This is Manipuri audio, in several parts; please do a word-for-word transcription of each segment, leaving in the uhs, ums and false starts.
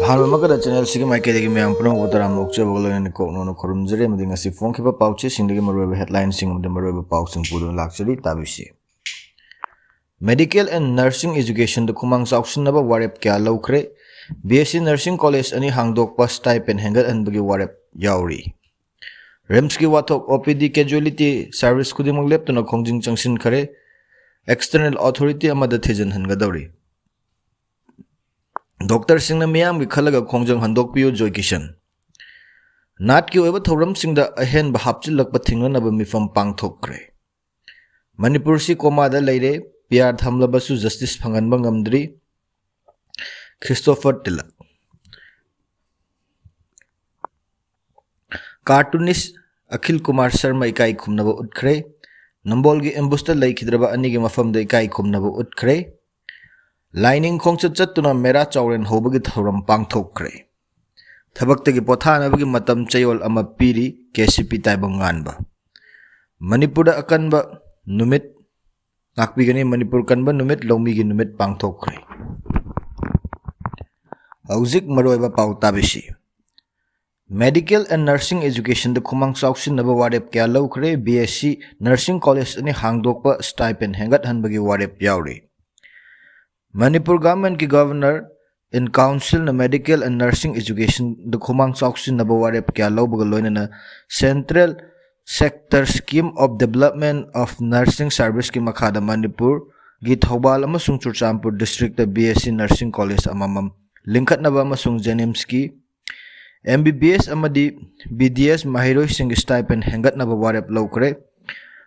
ꯑꯍꯥꯟꯕꯃꯛꯇꯗ ꯆꯦꯅꯦꯜꯁꯤꯒꯤ ꯃꯥꯏꯀꯩꯗꯒꯤ ꯃꯌꯥꯝ ꯄꯨꯝꯅꯃꯛꯄꯨ ꯇꯔꯥꯝꯅ ꯑꯣꯛꯆꯕꯒ ꯂꯣꯏꯅꯅ ꯀꯣꯛꯅꯣꯅ ꯈꯨꯔꯨꯝꯖꯔꯤ, ꯑꯃꯗꯤ ꯉꯁꯤ ꯐꯣꯡꯈꯤꯕ ꯄꯥꯎꯆꯦꯁꯤꯡꯗꯒꯤ ꯃꯔꯨꯑꯣꯏꯕ ꯍꯦꯗꯂꯥꯏꯟꯁꯤꯡ ꯑꯃꯗꯤ ꯃꯔꯨꯑꯣꯏꯕ ꯄꯥꯎꯁꯤꯡ ꯄꯨꯗꯨꯅ ꯂꯥꯛꯆꯔꯤ꯫ ꯇꯥꯕꯤꯁꯤ꯫ Medical and Nursing Educationꯗ ꯈꯨꯃꯥꯡ ꯆꯥꯎꯁꯤꯟꯅꯕ ꯋꯥꯔꯦꯞ ꯀꯌꯥ ꯂꯧꯈ꯭ꯔꯦ꯫ B S C Nursing College ꯑꯅꯤ ꯍꯥꯡꯗꯣꯛꯄ, stipend ꯍꯦꯟꯒꯠꯍꯟꯕꯒꯤ ꯋꯥꯔꯦꯞ ꯌꯥꯎꯔꯤ꯫ ꯔꯤꯝꯁꯀꯤ ꯋꯥꯊꯣꯛ, ꯑꯣ ꯄꯤ ꯗꯤ casualty service ꯈꯨꯗꯤꯡꯃꯛ ꯂꯦꯞꯇꯅ ꯈꯣꯡꯖꯪ ꯆꯪꯁꯤꯟꯈꯔꯦ꯫ External authority ꯑꯃꯗ ꯊꯤꯖꯤꯟꯍꯟꯒꯗꯧꯔꯤ꯫ ꯗꯣꯛꯇꯔꯁꯤꯡꯅ ꯃꯤꯌꯥꯝꯒꯤ ꯈꯜꯂꯒ ꯈꯣꯡꯖꯪ ꯍꯟꯗꯣꯛꯄꯤꯌꯨ, ꯖꯣꯏ ꯀꯤꯁꯟ꯫ ꯅꯥꯠꯀꯤ ꯑꯣꯏꯕ ꯊꯧꯔꯝꯁꯤꯡꯗ ꯑꯍꯦꯟꯕ ꯍꯥꯞꯆꯤꯜꯂꯛꯄ ꯊꯤꯡꯅꯅꯕ ꯃꯤꯐꯝ ꯄꯥꯡꯊꯣꯛꯈ꯭ꯔꯦ꯫ ꯃꯅꯤꯄꯨꯔꯁꯤ ꯀꯣꯃꯥꯗ ꯂꯩꯔꯦ꯫ ꯄꯤ ꯑꯥꯔ ꯊꯝꯂꯕꯁꯨ ꯖꯁꯇꯤꯁ ꯐꯪꯍꯟꯕ ꯉꯝꯗ꯭ꯔꯤ꯫ ꯈ꯭ꯔꯤꯁꯇꯣꯐꯔ ꯇꯤꯂꯛ꯫ ꯀꯥꯔꯇꯨꯅꯤꯁ ꯑꯈꯤꯜ ꯀꯨꯃꯥꯔ ꯁꯔꯃ ꯏꯀꯥꯏ ꯈꯨꯝꯅꯕ ꯎꯠꯈ꯭ꯔꯦ꯫ ꯅꯝꯕꯣꯜꯒꯤ ꯑꯦꯝꯕꯨꯁꯇ ꯂꯩꯈꯤꯗ꯭ꯔꯕ ꯑꯅꯤꯒꯤ ꯃꯐꯝꯗ ꯏꯀꯥꯏ ꯈꯨꯝꯅꯕ ꯎꯠꯈ꯭ꯔꯦ꯫ ꯂꯥꯏꯅꯤꯡ ꯈꯣꯡꯆꯠ ꯆꯠꯇꯨꯅ ꯃꯦꯔꯥ ꯆꯥꯎꯔꯦꯟ ꯍꯧꯕꯒꯤ ꯊꯧꯔꯝ ꯄꯥꯡꯊꯣꯛꯈ꯭ꯔꯦ꯫ ꯊꯕꯛꯇꯒꯤ ꯄꯣꯊꯥꯅꯕꯒꯤ ꯃꯇꯝ ꯆꯌꯣꯜ ꯑꯃ ꯄꯤꯔꯤ, ꯀꯦ ꯁꯤ ꯄꯤ ꯇꯥꯏꯕꯪ ꯉꯥꯟꯕ꯫ ꯃꯅꯤꯄꯨꯔꯗ ꯑꯀꯟꯕ ꯅꯨꯃꯤꯠ ꯉꯥꯛꯄꯤꯒꯅꯤ, ꯃꯅꯤꯄꯨꯔ ꯀꯟꯕ ꯅꯨꯃꯤꯠ, ꯂꯧꯃꯤꯒꯤ ꯅꯨꯃꯤꯠ ꯄꯥꯡꯊꯣꯛꯈ꯭ꯔꯦ꯫ ꯍꯧꯖꯤꯛ ꯃꯔꯨꯑꯣꯏꯕ ꯄꯥꯎ ꯇꯥꯕꯤꯁꯤ꯫ Medical and Nursing Educationꯗ ꯈꯨꯃꯥꯡ ꯆꯥꯎꯁꯤꯟꯅꯕ ꯋꯥꯔꯦꯞ ꯀꯌꯥ ꯂꯧꯈ꯭ꯔꯦ꯫ B S C Nursing College ꯑꯅꯤ ꯍꯥꯡꯗꯣꯛꯄ, stipend ꯍꯦꯟꯒꯠꯍꯟꯕꯒꯤ ꯋꯥꯔꯦꯞ ꯌꯥꯎꯔꯤ꯫ Manipur ꯒꯚꯔꯟꯃꯦꯟꯠꯀꯤ Governor in Councilꯅ Medical and Nursing Educationꯗ ꯈꯨꯃꯥꯡ ꯆꯥꯎꯁꯤꯟꯅꯕ ꯋꯥꯔꯦꯞ ꯀꯌꯥ ꯂꯧꯕꯒ ꯂꯣꯏꯅꯅ Central Sector Scheme of Development of Nursing Serviceꯀꯤ ꯃꯈꯥꯗ ꯃꯅꯤꯄꯨꯔꯒꯤ ꯊꯧꯕꯥꯜ ꯑꯃꯁꯨꯡ Churachandpur districtꯇ B S C Nursing College ꯑꯃꯃꯝ ꯂꯤꯡꯈꯠꯅꯕ ꯑꯃꯁꯨꯡ JNIMSꯀꯤ M B B S ꯑꯃꯗꯤ B D S ꯃꯍꯩꯔꯣꯏꯁꯤꯡꯒꯤ stipend ꯍꯦꯟꯒꯠꯅꯕ ꯋꯥꯔꯦꯞ ꯂꯧꯈ꯭ꯔꯦ꯫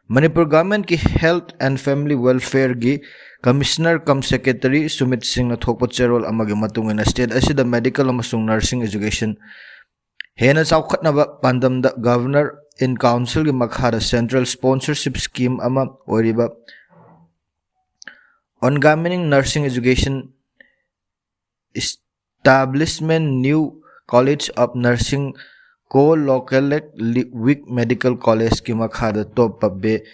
Manipur ꯒꯚꯔꯟꯃꯦꯟꯠꯀꯤ Health and Family Welfareꯒꯤ Commissioner cum Secretary Sumit ꯁꯤꯡꯅ ꯊꯣꯛꯄ ꯆꯦꯔꯣꯜ ꯑꯃꯒꯤ ꯃꯇꯨꯡ ꯏꯟꯅ, state ꯑꯁꯤꯗ medical ꯑꯃꯁꯨꯡ nursing education ꯍꯦꯟꯅ ꯆꯥꯎꯈꯠꯅꯕ ꯄꯥꯟꯗꯝꯗ Governor in Councilꯒꯤ ꯃꯈꯥꯗ Central Sponsorship Scheme ꯑꯃ ꯑꯣꯏꯔꯤꯕ Ongoing Nursing Education Establishment New College of Nursing Co-located with Medical Collegeꯀꯤ ꯃꯈꯥꯗ ꯇꯣꯞꯄ Bay-,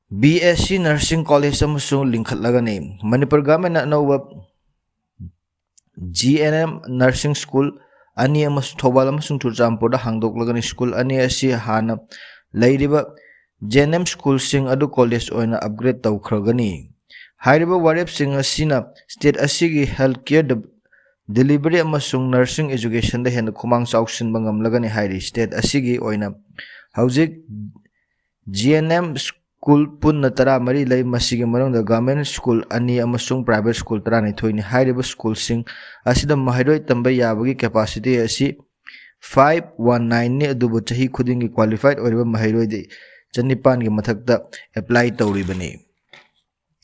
B S C Nursing College ꯑꯃꯁꯨ ꯂꯤꯡꯈꯠꯂꯒꯅꯤ꯫ ꯃꯅꯤꯄꯨꯔ ꯒꯚꯔꯟꯃꯦꯟꯠꯅ ꯑꯅꯧꯕ G N M nursing school ꯑꯅꯤ ꯑꯃꯁꯨꯡ ꯊꯧꯕꯥꯜ ꯑꯃꯁꯨꯡ ꯆꯨꯔꯆꯥꯟꯄꯨꯔꯗ ꯍꯥꯡꯗꯣꯛꯂꯒꯅꯤ꯫ ꯁ꯭ꯀꯨꯜ ꯑꯅꯤ ꯑꯁꯤ ꯍꯥꯟꯅ ꯂꯩꯔꯤꯕ ꯖꯤ ꯑꯦꯟ ꯑꯦꯝ ꯁ꯭ꯀꯨꯜꯁꯤꯡ ꯑꯗꯨ ꯀꯣꯂꯦꯖ ꯑꯣꯏꯅ ꯑꯞꯒ꯭ꯔꯦꯗ ꯇꯧꯈ꯭ꯔꯒꯅꯤ꯫ ꯍꯥꯏꯔꯤꯕ ꯋꯥꯔꯦꯞꯁꯤꯡ ꯑꯁꯤꯅ ꯁ꯭ꯇꯦꯠ ꯑꯁꯤꯒꯤ ꯍꯦꯜꯊ ꯀꯦꯌꯔ ꯗꯦꯂꯤꯚꯔꯤ ꯑꯃꯁꯨꯡ ꯅꯔꯁꯤꯡ ꯑꯦꯖꯨꯀꯦꯁꯟꯗ ꯍꯦꯟꯅ ꯈꯨꯃꯥꯡ ꯆꯥꯎꯁꯤꯟꯕ ꯉꯝꯂꯒꯅꯤ ꯍꯥꯏꯔꯤ꯫ ꯁ꯭ꯇꯦꯠ ꯑꯁꯤꯒꯤ ꯑꯣꯏꯅ ꯍꯧꯖꯤꯛ ꯖꯤ ꯑꯦꯟ ꯑꯦꯝ ꯁ꯭ꯀꯨꯜ ꯄꯨꯟꯅ ꯇꯔꯥꯃꯔꯤ ꯂꯩ꯫ ꯃꯁꯤꯒꯤ ꯃꯅꯨꯡꯗ ꯒꯚꯔꯟꯃꯦꯟꯠ ꯁ꯭ꯀꯨꯜ ꯑꯅꯤ ꯑꯃꯁꯨꯡ ꯄ꯭ꯔꯥꯏꯚꯦꯠ ꯁ꯭ꯀꯨꯜ ꯇꯔꯥꯅꯤꯊꯣꯏꯅꯤ꯫ ꯍꯥꯏꯔꯤꯕ ꯁ꯭ꯀꯨꯜꯁꯤꯡ ꯑꯁꯤꯗ ꯃꯍꯩꯔꯣꯏ ꯇꯝꯕ ꯌꯥꯕꯒꯤ ꯀꯦꯄꯥꯁꯤꯇꯤ ꯑꯁꯤ ꯐꯥꯏꯚ ꯋꯥꯟ ꯅꯥꯏꯟꯅꯤ, ꯑꯗꯨꯕꯨ ꯆꯍꯤ ꯈꯨꯗꯤꯡꯒꯤ ꯀ꯭ꯋꯥꯂꯤꯐꯥꯏꯗ ꯑꯣꯏꯔꯤꯕ ꯃꯍꯩꯔꯣꯏꯗꯤ ꯆꯅꯤꯄꯥꯟꯒꯤ ꯃꯊꯛꯇ ꯑꯦꯄ꯭ꯂꯥꯏ ꯇꯧꯔꯤꯕꯅꯤ꯫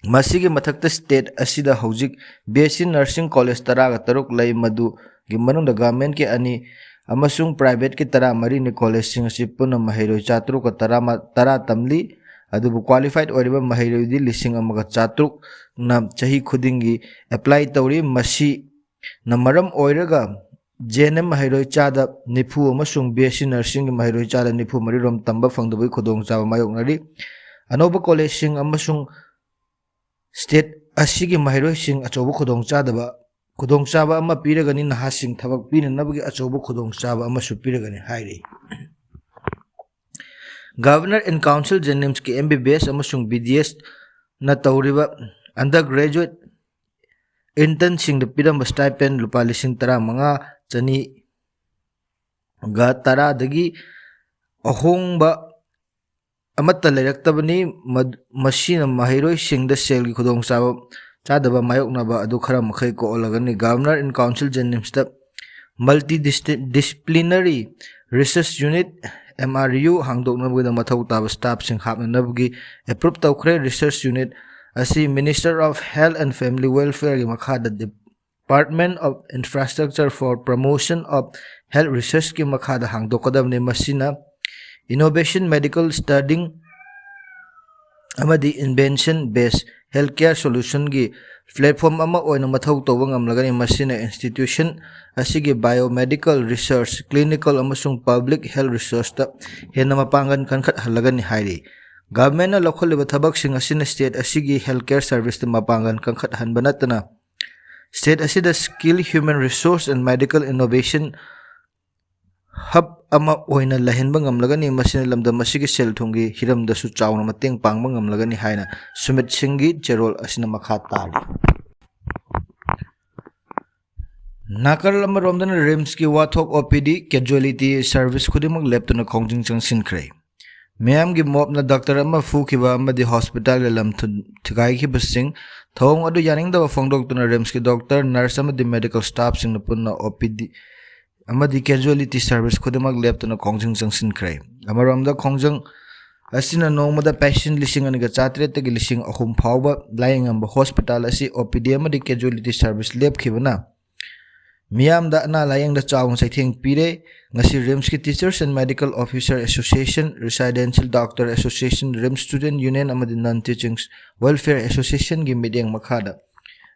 ꯃꯁꯤꯒꯤ ꯃꯊꯛꯇ ꯁ꯭ꯇꯦꯠ ꯑꯁꯤꯗ ꯍꯧꯖꯤꯛ ꯕꯤ ꯑꯦꯁ ꯁꯤ ꯅꯔꯁꯤꯡ ꯀꯣꯂꯦꯖ ꯇꯔꯥꯒ ꯇꯔꯨꯛ ꯂꯩ, ꯃꯗꯨꯒꯤ ꯃꯅꯨꯡꯗ ꯒꯚꯔꯟꯃꯦꯟꯠꯀꯤ ꯑꯅꯤ ꯑꯃꯁꯨꯡ ꯄ꯭ꯔꯥꯏꯚꯦꯠꯀꯤ ꯇꯔꯥꯃꯔꯤꯅꯤ꯫ ꯀꯣꯂꯦꯖꯁꯤꯡ ꯑꯁꯤ ꯄꯨꯟꯅ ꯃꯍꯩꯔꯣꯏ ꯆꯥꯇ꯭ꯔꯨꯛꯀ ꯇꯔꯥ, ꯇꯔꯥ ꯇꯝꯂꯤ, ꯑꯗꯨꯕꯨ ꯀ꯭ꯋꯥꯂꯤꯐꯥꯏꯗ ꯑꯣꯏꯔꯤꯕ ꯃꯍꯩꯔꯣꯏꯗꯤ ꯂꯤꯁꯤꯡ ꯑꯃꯒ ꯆꯥꯇ꯭ꯔꯨꯛꯅ ꯆꯍꯤ ꯈꯨꯗꯤꯡꯒꯤ ꯑꯦꯄ꯭ꯂꯥꯏ ꯇꯧꯔꯤ꯫ ꯃꯁꯤꯅ ꯃꯔꯝ ꯑꯣꯏꯔꯒ ꯖꯤ ꯑꯦꯟ ꯑꯦꯝ ꯃꯍꯩꯔꯣꯏ ꯆꯥꯗ ꯅꯤꯐꯨ ꯑꯃꯁꯨꯡ ꯕꯤ ꯑꯦꯁ ꯁꯤ ꯅꯔꯁꯤꯡꯒꯤ ꯃꯍꯩꯔꯣꯏ ꯆꯥꯗ ꯅꯤꯐꯨ ꯃꯔꯤ ꯔꯣꯝ ꯇꯝꯕ ꯐꯪꯗꯕꯒꯤ ꯈꯨꯗꯣꯡꯆꯥꯕ ꯃꯥꯌꯣꯛꯅꯔꯤ꯫ ꯑꯅꯧꯕ ꯀꯣꯂꯦꯖꯁꯤꯡ ꯑꯃꯁꯨꯡ ꯁ꯭ꯇꯦꯠ ꯑꯁꯤꯒꯤ ꯃꯍꯩꯔꯣꯏꯁꯤꯡ ꯑꯆꯧꯕ ꯈꯨꯗꯣꯡꯆꯥꯗꯕ, ꯈꯨꯗꯣꯡꯆꯥꯕ ꯑꯃ ꯄꯤꯔꯒꯅꯤ, ꯅꯍꯥꯁꯤꯡ ꯊꯕꯛ ꯄꯤꯅꯅꯕꯒꯤ ꯑꯆꯧꯕ ꯈꯨꯗꯣꯡꯆꯥꯕ ꯑꯃꯁꯨ ꯄꯤꯔꯒꯅꯤ ꯍꯥꯏꯔꯤ꯫ Governor in Council JNIMSꯀꯤ M B B S ꯑꯃꯁꯨꯡ B D Sꯅ ꯇꯧꯔꯤꯕ undergraduate internꯁꯤꯡꯗ ꯄꯤꯔꯝꯕ stipend ꯂꯨꯄꯥ ꯂꯤꯁꯤꯡ ꯇꯔꯥꯃꯉꯥ ꯆꯅꯤꯒ ꯇꯔꯥꯗꯒꯤ ꯑꯍꯣꯡꯕ ꯑꯃꯠꯇ ꯂꯩꯔꯛꯇꯕꯅꯤ꯫ ꯃꯗ-, ꯃꯁꯤꯅ ꯃꯍꯩꯔꯣꯏꯁꯤꯡꯗ ꯁꯦꯜꯒꯤ ꯈꯨꯗꯣꯡꯆꯥꯕ, ꯆꯥꯗꯕ ꯃꯥꯌꯣꯛꯅꯕ ꯑꯗꯨ ꯈꯔ ꯃꯈꯩ ꯀꯣꯛꯍꯜꯂꯒꯅꯤ꯫ Governor in Council JNIMSꯇ multidisciplinary research unit, M R U, ꯍꯥꯡꯗꯣꯛꯅꯕꯒꯤꯗꯃꯛ ꯃꯊꯧ ꯇꯥꯕ staffꯁꯤꯡ ꯍꯥꯞꯅꯅꯕꯒꯤ approve ꯇꯧꯈ꯭ꯔꯦ꯫ Research unit ꯑꯁꯤ Minister of Health and Family Welfareꯒꯤ ꯃꯈꯥꯗ Department of Infrastructure for Promotion of Health Researchꯀꯤ ꯃꯈꯥꯗ ꯍꯥꯡꯗꯣꯛꯀꯗꯕꯅꯤ꯫ ꯃꯁꯤꯅ innovation, medical studying ꯑꯃꯗꯤ invention based healthcare solutionꯒꯤ platform ꯑꯃ ꯑꯣꯏꯅ ꯃꯊꯧ ꯇꯧꯕ ꯉꯝꯂꯒꯅꯤ꯫ ꯃꯁꯤꯅ institution ꯑꯁꯤꯒꯤ biomedical research, clinical ꯑꯃꯁꯨꯡ public health researchꯇ ꯍꯦꯟꯅ ꯃꯄꯥꯡꯒꯜ ꯀꯟꯈꯠꯍꯜꯂꯒꯅꯤ ꯍꯥꯏꯔꯤ꯫ Governmentꯅ ꯂꯧꯈꯠꯂꯤꯕ ꯊꯕꯛꯁꯤꯡ ꯑꯁꯤꯅ state ꯑꯁꯤꯒꯤ healthcare serviceꯇ ꯃꯄꯥꯡꯒꯜ ꯀꯟꯈꯠꯍꯟꯕ ꯅꯠꯇꯅ State ꯑꯁꯤꯗ Skill, Human Resource and Medical Innovation Hub ꯑꯃ ꯑꯣꯏꯅ ꯂꯩꯍꯟꯕ ꯉꯝꯂꯒꯅꯤ꯫ ꯃꯁꯤꯅ ꯂꯝꯗꯝ ꯑꯁꯤꯒꯤ ꯁꯦꯜ ꯊꯨꯝꯒꯤ ꯍꯤꯔꯝꯗꯁꯨ ꯆꯥꯎꯅ ꯃꯇꯦꯡ ꯄꯥꯡꯕ ꯉꯝꯂꯒꯅꯤ ꯍꯥꯏꯅ ꯁꯨꯃꯤꯠ ꯁꯤꯡꯒꯤ ꯆꯦꯔꯣꯜ ꯑꯁꯤꯅ ꯃꯈꯥ ꯇꯥꯔꯤ꯫ ꯅꯥꯀꯜ ꯑꯃꯔꯣꯝꯗꯅ RIMSꯀꯤ ꯋꯥꯊꯣꯛ, OPD casualty service ꯈꯨꯗꯤꯡꯃꯛ ꯂꯦꯞꯇꯨꯅ ꯈꯣꯡꯖꯪ ꯆꯪꯁꯤꯟꯈ꯭ꯔꯦ꯫ ꯃꯤꯌꯥꯝꯒꯤ ꯃꯣꯞꯅ ꯗꯥꯛꯇꯔ ꯑꯃ ꯐꯨꯈꯤꯕ ꯑꯃꯗꯤ ꯍꯣꯁꯄꯤꯇꯥꯜꯒꯤ ꯂꯝ ꯊꯨ-, ꯊꯨꯒꯥꯏꯈꯤꯕꯁꯤꯡ ꯊꯧꯑꯣꯡ ꯑꯗꯨ ꯌꯥꯅꯤꯡꯗꯕ ꯐꯣꯡꯗꯣꯛꯇꯨꯅ RIMSꯀꯤ ꯗꯥꯛꯇꯔ, ꯅꯔꯁ ꯑꯃꯗꯤ ꯃꯦꯗꯤꯀꯦꯜ ꯁ꯭ꯇꯥꯐꯁꯤꯡꯅ ꯄꯨꯟꯅ OPD ꯑꯃꯗꯤ casualty service ꯈꯨꯗꯤꯡꯃꯛ ꯂꯦꯞꯇꯨꯅ ꯈꯣꯡꯖꯪ ꯆꯪꯁꯤꯟꯈ꯭ꯔꯦ꯫ ꯑꯃꯔꯣꯝꯗ ꯈꯣꯡꯖꯪ ꯑꯁꯤꯅ ꯅꯣꯡꯃꯗ ꯄꯦꯁꯦꯟ ꯂꯤꯁꯤꯡ ꯑꯅꯤꯒ ꯆꯥꯇ꯭ꯔꯦꯠꯇꯒꯤ ꯂꯤꯁꯤꯡ ꯑꯍꯨꯝ ꯐꯥꯎꯕ ꯂꯥꯌꯦꯡꯉꯝꯕ ꯍꯣꯁꯄꯤꯇꯥꯜ ꯑꯁꯤ OPD ꯑꯃꯗꯤ casualty service ꯂꯦꯞꯈꯤꯕꯅ ꯃꯤꯌꯥꯝꯗ ꯑꯅꯥ ꯂꯥꯌꯦꯡꯗ ꯆꯥꯎꯅ ꯆꯩꯊꯦꯡ ꯄꯤꯔꯦ꯫ ꯉꯁꯤ RIMSꯀꯤ Teachers and Medical Officer Association, Residential Doctor Association, RIMS Student Union ꯑꯃꯗꯤ Non Teaching Welfare Associationꯒꯤ ꯃꯤꯠꯌꯦꯡ ꯃꯈꯥꯗ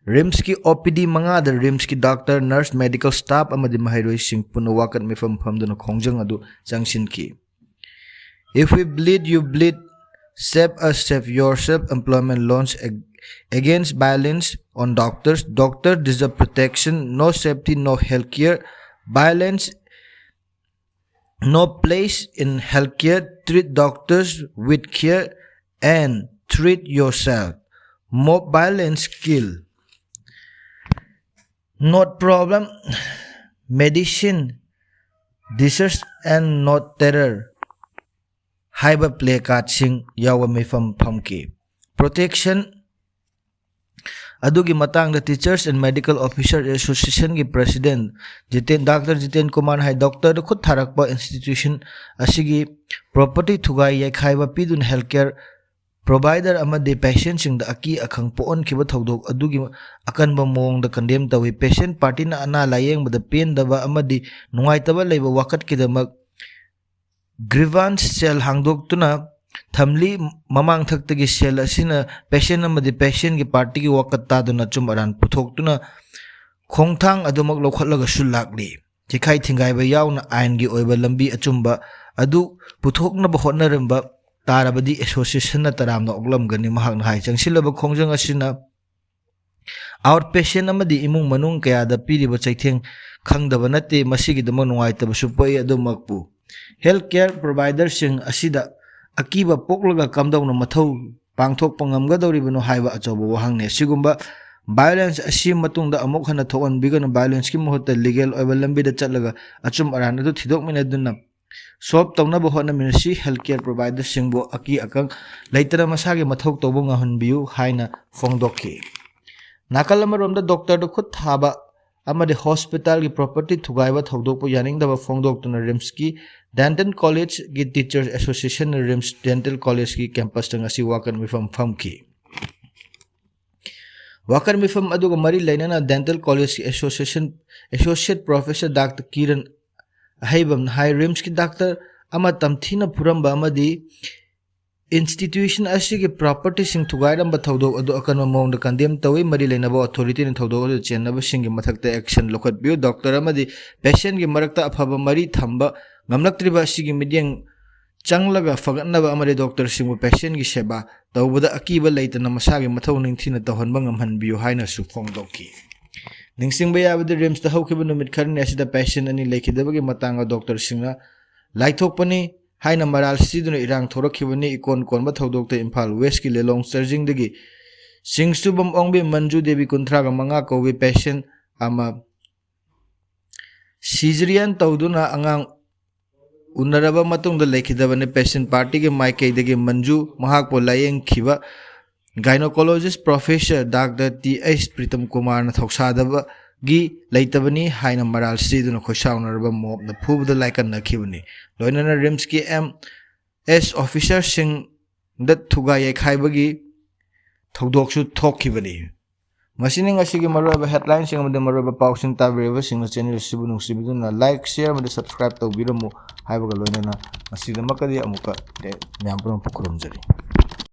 RIMSꯀꯤ OPD ꯃꯉꯥꯗ RIMSꯀꯤ ꯗꯥꯛꯇꯔ, ꯅꯔꯁ, ꯃꯦꯗꯤꯀꯦꯜ ꯁ꯭ꯇꯥꯐ ꯑꯃꯗꯤ ꯃꯍꯩꯔꯣꯏꯁꯤꯡ ꯄꯨꯟꯅ ꯋꯥꯀꯠ ꯃꯤꯐꯝ ꯐꯝꯗꯨꯅ ꯈꯣꯡꯖꯪ ꯑꯗꯨ ꯆꯪꯁꯤꯟꯈꯤ꯫ If we bleed, you bleed, save us, save yourself, employment laws ag-, against violence on doctors, doctor deserve protection, no safety, no healthcare, violence, no place in healthcare, treat doctors with care and treat yourself. Mob violence kill. Not problem, medicine, disease and not terror ꯍꯥꯏꯕ placardꯁꯤꯡ ꯌꯥꯎꯕ ꯃꯤꯐꯝ ꯐꯝꯈꯤ꯫ Protection ꯑꯗꯨꯒꯤ ꯃꯇꯥꯡꯗ Teachers and Medical Officer Associationꯒꯤ President ꯖꯤꯇꯦꯟ, ꯗꯥꯛꯇꯔ ꯖꯤꯇꯦꯟ ꯀꯨꯃꯥꯔ ꯍꯥꯏ, ꯗꯣꯛꯇꯔꯗ ꯈꯨꯠ ꯊꯥꯔꯛꯄ institution ꯑꯁꯤꯒꯤ property ꯊꯨꯒꯥꯏ ꯌꯩꯈꯥꯏꯕ ꯄꯤꯗꯨꯅ healthcare provider ꯑꯃꯗꯤ patientꯁꯤꯡꯗ ꯑꯀꯤ ꯑꯈꯪ ꯄꯣꯛꯍꯟꯈꯤꯕ ꯊꯧꯗꯣꯛ ꯑꯗꯨꯒꯤ ꯑꯀꯟꯕ ꯃꯑꯣꯡꯗ condemn ꯇꯧꯏ꯫ Patient partyꯅ ꯑꯅꯥ ꯂꯥꯌꯦꯡꯕꯗ ꯄꯦꯟꯗꯕ ꯑꯃꯗꯤ ꯅꯨꯡꯉꯥꯏꯇꯕ ꯂꯩꯕ ꯋꯥꯀꯠꯀꯤꯗꯃꯛ grievance cell ꯍꯥꯡꯗꯣꯛꯇꯨꯅ ꯊꯝꯂꯤ꯫ ꯃꯃꯥꯡꯊꯛꯇꯒꯤ cell ꯑꯁꯤꯅ patient ꯑꯃꯗꯤ patientꯀꯤ partyꯒꯤ ꯋꯥꯀꯠ ꯇꯥꯗꯨꯅ ꯑꯆꯨꯝ ꯑꯔꯥꯟ ꯄꯨꯊꯣꯛꯇꯨꯅ ꯈꯣꯡꯊꯥꯡ ꯑꯗꯨꯃꯛ ꯂꯧꯈꯠꯂꯒꯁꯨ ꯂꯥꯛꯂꯤ꯫ ꯌꯩꯈꯥꯏ ꯊꯤꯡꯒꯥꯏꯕ ꯌꯥꯎꯅ ꯑꯥꯏꯟꯒꯤ ꯑꯣꯏꯕ ꯂꯝꯕꯤ ꯑꯆꯨꯝꯕ ꯑꯗꯨ ꯄꯨꯊꯣꯛꯅꯕ ꯍꯣꯠꯅꯔꯝꯕ ꯇꯥꯔꯕꯗꯤ associationꯅ ꯇꯔꯥꯝꯅ ꯑꯣꯛꯂꯝꯒꯅꯤ꯫ ꯃꯍꯥꯛꯅ ꯍꯥꯏ, ꯆꯪꯁꯤꯜꯂꯕ ꯈꯣꯡꯖꯪ ꯑꯁꯤꯅ ꯑꯥꯎꯠ ꯄꯦꯁꯦꯟ ꯑꯃꯗꯤ ꯏꯃꯨꯡ ꯃꯅꯨꯡ ꯀꯌꯥꯗ ꯄꯤꯔꯤꯕ ꯆꯩꯊꯦꯡ ꯈꯪꯗꯕ ꯅꯠꯇꯦ꯫ ꯃꯁꯤꯒꯤꯗꯃꯛ ꯅꯨꯡꯉꯥꯏꯇꯕꯁꯨ ꯄꯣꯛꯏ꯫ ꯑꯗꯨꯃꯛꯄꯨ ꯍꯦꯜꯊ ꯀꯦꯌꯔ ꯄ꯭ꯔꯣꯚꯥꯏꯗꯔꯁꯤꯡ ꯑꯁꯤꯗ ꯑꯀꯤꯕ ꯄꯣꯛꯂꯒ ꯀꯝꯗꯧꯅ ꯃꯊꯧ ꯄꯥꯡꯊꯣꯛꯄ ꯉꯝꯒꯗꯧꯔꯤꯕꯅꯣ ꯍꯥꯏꯕ ꯑꯆꯧꯕ ꯋꯥꯍꯪꯅꯤ꯫ ꯑꯁꯤꯒꯨꯝꯕ ꯚꯥꯏꯑꯣꯂꯦꯟꯁ ꯑꯁꯤ ꯃꯇꯨꯡꯗ ꯑꯃꯨꯛ ꯍꯟꯅ ꯊꯣꯛꯍꯟꯕꯤꯒꯅꯨ꯫ ꯚꯥꯏꯑꯣꯂꯦꯟꯁꯀꯤ ꯃꯍꯨꯠꯇ ꯂꯤꯒꯦꯜ ꯑꯣꯏꯕ ꯂꯝꯕꯤꯗ ꯆꯠꯂꯒ ꯑꯆꯨꯝ ꯑꯔꯥꯟ ꯑꯗꯨ ꯊꯤꯗꯣꯛꯃꯤꯟꯅꯗꯨꯅ ꯁꯣꯜꯕ ꯇꯧꯅꯕ ꯍꯣꯠꯅꯃꯤꯟꯅꯁꯤ꯫ ꯍꯦꯜꯊ ꯀꯦꯌꯔ ꯄ꯭ꯔꯣꯚꯥꯏꯗꯔꯁꯤꯡꯕꯨ ꯑꯀꯤ ꯑꯀꯪ ꯂꯩꯇꯅ ꯃꯁꯥꯒꯤ ꯃꯊꯧ ꯇꯧꯕ ꯉꯝꯍꯟꯕꯤꯌꯨ ꯍꯥꯏꯅ ꯐꯣꯡꯗꯣꯛꯈꯤ꯫ ꯅꯥꯀꯜ ꯑꯃꯔꯣꯝꯗ ꯗꯣꯛꯇꯔꯗ ꯈꯨꯠ ꯊꯥꯕ ꯑꯃꯗꯤ ꯍꯣꯁꯄꯤꯇꯥꯜꯒꯤ ꯄ꯭ꯔꯣꯄꯔꯇꯤ ꯊꯨꯒꯥꯏꯕ ꯊꯧꯗꯣꯛꯄꯨ ꯌꯥꯅꯤꯡꯗꯕ ꯐꯣꯡꯗꯣꯛꯇꯨꯅ ꯔꯤꯝꯁꯀꯤ ꯗꯦꯟꯇꯦꯜ ꯀꯣꯂꯦꯖꯒꯤ ꯇꯤꯆꯔꯁ ꯑꯦꯁꯣꯁꯤꯌꯦꯁꯟꯅ ꯔꯤꯝꯁ ꯗꯦꯟꯇꯦꯜ ꯀꯣꯂꯦꯖꯀꯤ ꯀꯦꯝꯄꯁꯇ ꯉꯁꯤ ꯋꯥꯀꯠ ꯃꯤꯐꯝ ꯐꯝꯈꯤ꯫ ꯋꯥꯀꯠ ꯃꯤꯐꯝ ꯑꯗꯨꯒ ꯃꯔꯤ ꯂꯩꯅꯅ ꯗꯦꯟꯇꯦꯜ ꯀꯣꯂꯦꯖꯀꯤ association associate professor doctor Kiran ꯑꯍꯩꯕꯝꯅ ꯍꯥꯏ, ꯔꯤꯝꯁꯀꯤ ꯗꯥꯛꯇꯔ ꯑꯃ ꯇꯝꯊꯤꯅ ꯐꯨꯔꯝꯕ ꯑꯃꯗꯤ ꯏꯟꯁꯇꯤꯇ꯭ꯌꯨꯁꯟ ꯑꯁꯤꯒꯤ ꯄ꯭ꯔꯣꯄꯔꯇꯤꯁꯤꯡ ꯊꯨꯒꯥꯏꯔꯝꯕ ꯊꯧꯗꯣꯛ ꯑꯗꯨ ꯑꯀꯟꯕ ꯃꯑꯣꯡꯗ ꯀꯟꯗꯦꯝ ꯇꯧꯏ꯫ ꯃꯔꯤ ꯂꯩꯅꯕ ꯑꯣꯊꯣꯔꯤꯇꯤꯅ ꯊꯧꯗꯣꯛ ꯑꯗꯨꯗ ꯆꯦꯟꯅꯕꯁꯤꯡꯒꯤ ꯃꯊꯛꯇ ꯑꯦꯛꯁꯟ ꯂꯧꯈꯠꯄꯤꯌꯨ꯫ ꯗꯣꯛꯇꯔ ꯑꯃꯗꯤ ꯄꯦꯁꯦꯟꯒꯤ ꯃꯔꯛꯇ ꯑꯐꯕ ꯃꯔꯤ ꯊꯝꯕ ꯉꯝꯂꯛꯇ꯭ꯔꯤꯕ ꯑꯁꯤꯒꯤ ꯃꯤꯠꯌꯦꯡ ꯆꯪꯂꯒ ꯐꯒꯠꯅꯕ ꯑꯃꯗꯤ ꯗꯣꯛꯇꯔꯁꯤꯡꯕꯨ ꯄꯦꯁꯦꯟꯒꯤ ꯁꯦꯕꯥ ꯇꯧꯕꯗ ꯑꯀꯤꯕ ꯂꯩꯇꯅ ꯃꯁꯥꯒꯤ ꯃꯊꯧ ꯅꯤꯡꯊꯤꯅ ꯇꯧꯍꯟꯕ ꯉꯝꯍꯟꯕꯤꯌꯨ ꯍꯥꯏꯅꯁꯨ ꯐꯣꯡꯗꯣꯛꯈꯤ꯫ ꯅꯤꯡꯁꯤꯡꯕ ꯌꯥꯕꯗꯤ ꯔꯤꯝꯁꯇ ꯍꯧꯈꯤꯕ ꯅꯨꯃꯤꯠ ꯈꯔꯅꯤ ꯑꯁꯤꯗ ꯄꯦꯁꯦꯟ ꯑꯅꯤ ꯂꯩꯈꯤꯗꯕꯒꯤ ꯃꯇꯥꯡꯗ ꯗꯣꯛꯇꯔꯁꯤꯡꯅ ꯂꯥꯏꯊꯣꯛꯄꯅꯤ ꯍꯥꯏꯅ ꯃꯔꯥꯜ ꯁꯤꯗꯨꯅ ꯏꯔꯥꯡ ꯊꯣꯔꯛꯈꯤꯕꯅꯤ꯫ ꯏꯀꯣꯟ ꯀꯣꯟꯕ ꯊꯧꯗꯣꯛꯇ ꯏꯝꯐꯥꯜ ꯋꯦꯁꯀꯤ ꯂꯤꯂꯣꯡ ꯆꯔꯖꯤꯡꯗꯒꯤ ꯆꯤꯡꯁꯨꯕꯝ ꯑꯣꯡꯕꯤ ꯃꯟꯖꯨ ꯗꯦꯕꯤ ꯀꯨꯟꯊ꯭ꯔꯥꯒ ꯃꯉꯥ ꯀꯧꯕꯤ ꯄꯦꯁꯦꯟ ꯑꯃ ꯁꯤꯖꯔꯤꯌꯟ ꯇꯧꯗꯨꯅ ꯑꯉꯥꯡ ꯎꯅꯔꯕ ꯃꯇꯨꯡꯗ ꯂꯩꯈꯤꯗꯕꯅꯤ꯫ ꯄꯦꯁꯦꯟ ꯄꯥꯔꯇꯤꯒꯤ ꯃꯥꯏꯀꯩꯗꯒꯤ ꯃꯟꯖꯨ ꯃꯍꯥꯛꯄꯨ ꯂꯥꯌꯦꯡꯈꯤꯕ gynaecologist professor doctor T H Pritam ꯀꯨꯃꯥꯔꯅ ꯊꯧꯁꯥꯗꯕꯒꯤ ꯂꯩꯇꯕꯅꯤ ꯍꯥꯏꯅ ꯃꯔꯥꯜ ꯁꯤꯗꯨꯅ ꯈꯣꯏꯁꯥꯎꯅꯔꯕ ꯃꯣꯞꯅ ꯐꯨꯕꯗ ꯂꯥꯏꯀꯠꯅꯈꯤꯕꯅꯤ꯫ ꯂꯣꯏꯅꯅ ꯔꯤꯝꯁꯀꯤ ꯑꯦꯝ ꯑꯦꯁ ꯑꯣꯐꯤꯁꯔꯁꯤꯡꯗ ꯊꯨꯒꯥꯏ ꯌꯩꯈꯥꯏꯕꯒꯤ ꯊꯧꯗꯣꯛꯁꯨ ꯊꯣꯛꯈꯤꯕꯅꯤ꯫ ꯃꯁꯤꯅꯤ ꯉꯁꯤꯒꯤ ꯃꯔꯨꯑꯣꯏꯕ ꯍꯦꯗꯂꯥꯏꯟꯁꯤꯡ ꯑꯃꯗꯤ ꯃꯔꯨꯑꯣꯏꯕ ꯄꯥꯎꯁꯤꯡ꯫ ꯇꯥꯕꯤꯔꯤꯕꯁꯤꯡꯅ ꯆꯦꯅꯦꯜ ꯑꯁꯤꯕꯨ ꯅꯨꯡꯁꯤꯕꯤꯗꯨꯅ ꯂꯥꯏꯛ, ꯁꯤꯌꯔ ꯑꯃꯗꯤ ꯁꯕꯁꯀ꯭ꯔꯥꯏꯕ ꯇꯧꯕꯤꯔꯝꯃꯨ ꯍꯥꯏꯕꯒ ꯂꯣꯏꯅꯅ ꯉꯁꯤꯗꯃꯛꯀꯗꯤ ꯑꯃꯨꯛꯀ ꯃꯌꯥꯝ ꯄꯨꯝꯅꯃꯛꯄꯨ ꯈꯨꯔꯨꯝꯖꯔꯤ꯫